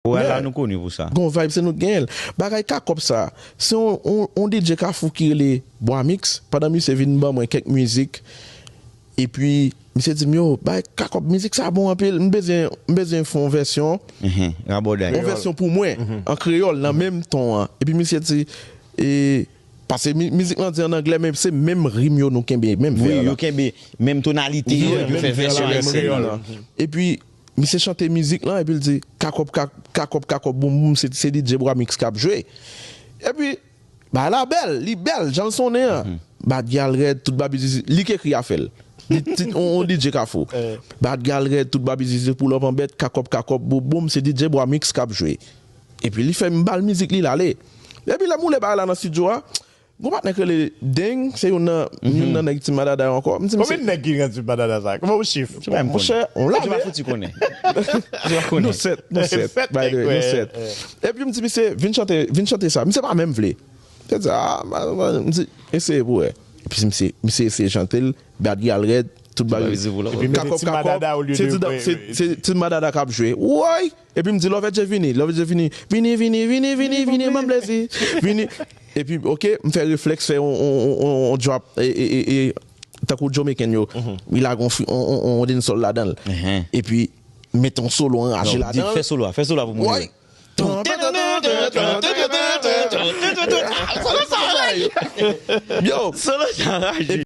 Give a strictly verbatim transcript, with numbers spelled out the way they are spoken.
Wè la nou koni pou sa. Gon vibe se nou t genyen l. Bagay Kakòp sa, se yon, yon, yon D J Kafou ki rele Bwa Mix, pandan misye vin ban mwen kèk mizik, epi misye di m, yo, bay Kakòp, mizik sa bon anpil, m bezwen, m bezwen fè yon vèsyon, yon vèsyon pou mwen, an kreyòl, nan menm ton an. Epi misye di, e, paske mi- mizik lan di an anglè, men se menm rim yo nou kenbe, menm vè la. Wi, yo kenbe menm tonalite yo, epi yo fè vèsyon an kreyòl. Epi misye chante mizik lan, epi l di, Kakòp, Kak- Kakòp, Kakòp, boum, boum, se, se D J Bwa Mix k ap jwe. Epi, bagay la bèl, li bèl, jan l sonnen an. Bad Gyal Rèd, tout Baby Zizi, li k ekri afè l. Li tit on, on D J Kafou. Bad Gyal Rèd, tout Baby Zizi, pull up an bèt, Kakòp, Kakòp, boum, boum, se D J Bwa Mix k ap jwe. Epi li fè m ba l mizik li, l ale. Epi lè m woule bagay la nan estidyo a, gon patnè k rele Deng, se youn nan, youn nan nèg Team Madada yo ankò. M di, misye, konbyen nèg ki nan Team Madada sa? Kòman yon chif? Monchè, on lame. Ou pa fouti konnen. Nou sèt, nou sèt. By the way, nou sèt. Epi m di, misye, vin chante, vin chante sa. Misye pa menm vle. Misye di, ah, m di, eseye pou wè. Epi misye, misye eseye chante l, Bad Gyal Rèd, tout bagay. Kakòp, Kakòp, se Team Madada k ap jwe. Woy! Epi m di, Love J vini, Love J vini, vini, vini, vini, vini, ban m plezi, vini. Epi, oke, m fè reflèks, fè on, on, on, on, on drop, e, e, e, e, tankou Jamaican yo. Li lage on, on, on, on dancehall ladan l. Epi, mete on solo anraje ladan l. Fè solo a, fè solo a pou mwen. Woy! Solo sa anraje! Yo! Solo sa anraje!